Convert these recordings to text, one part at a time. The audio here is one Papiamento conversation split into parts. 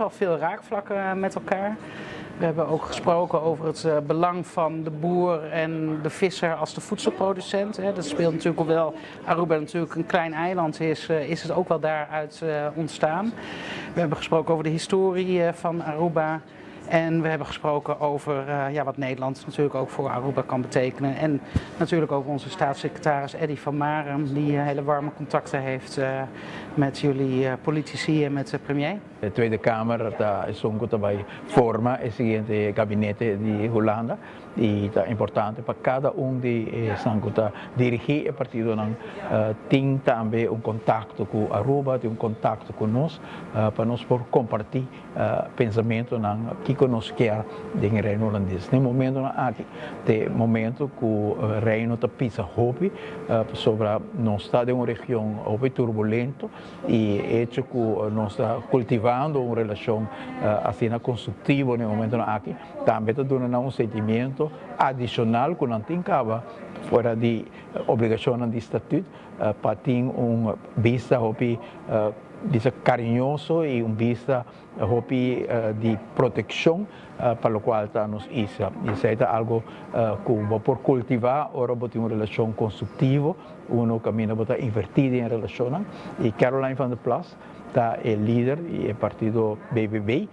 Best wel veel raakvlakken met elkaar. We hebben ook gesproken over het belang van de boer en de visser als de voedselproducent. Dat speelt natuurlijk, hoewel Aruba natuurlijk een klein eiland is, is het ook wel daaruit ontstaan. We hebben gesproken over de historie van Aruba. En we hebben gesproken over, ja, wat Nederland natuurlijk ook voor Aruba kan betekenen. En natuurlijk ook onze staatssecretaris Eddy van Marum, die hele warme contacten heeft met jullie politici en met de premier. De Tweede Kamer ta esun ku bai forma e siguiente gabinete di Hulanda i ta importante pa kada un di esnan ku ta dirigí e partidonan tin tambe un kontakto ku Aruba, tin un kontakto ku nos pa nos por kompartí pensamentunan kiko nos ke den Reino Hulandes. Na e momentonan aki, ta momento ku Reino ta pisa hopi pasobra nos ta den un region hopi turbulento i hecho ku nos ta kultivando un relashon asina konstruktivo na e momentonan aki, tambe ta duna un sentimentu adishonal ku nan tin kaba fuera di obligashon di statuut pa tin un bista hopi bisa kariñoso i un bista hopi di protekshon pa loke ta nos isla. Esei ta algu ku bo por kultivá ora bo tin un relashon konstruktivo, un kaminda bo ta invertí den relashon. I Caroline van der Plas ta e lider di e partido BBB,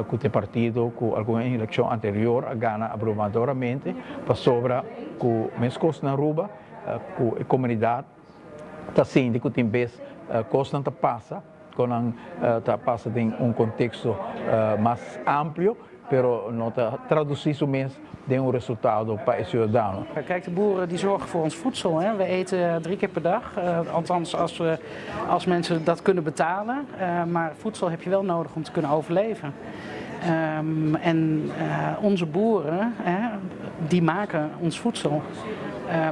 ku ta e partido ku algun elekshon anterior a gana abrumadoramente, pasobra ku meskos na Aruba, ku e komunidat ta sinti ku tin bes kosnan ta pasa, ku ta pasa den un konteksto mas amplio, pero no ta tradusí su mes den un resultado pa e siudadano. Kijk, de boeren die zorgen voor ons voedsel, hè. We eten drie keer per dag, althans als mensen dat kunnen betalen. Maar voedsel heb je wel nodig om te kunnen overleven. En onze boeren, hè, die maken ons voedsel.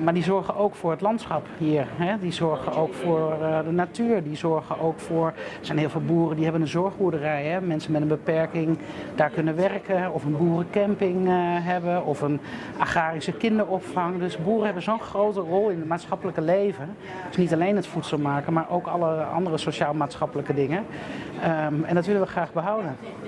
Maar die zorgen ook voor het landschap hier. Hè? Die zorgen ook voor de natuur. Die zorgen ook voor. Er zijn heel veel boeren die hebben een zorgboerderij. Hè? Mensen met een beperking daar kunnen werken. Of een boerencamping hebben. Of een agrarische kinderopvang. Dus boeren hebben zo'n grote rol in het maatschappelijke leven. Dus niet alleen het voedsel maken, maar ook alle andere sociaal-maatschappelijke dingen. En dat willen we graag behouden.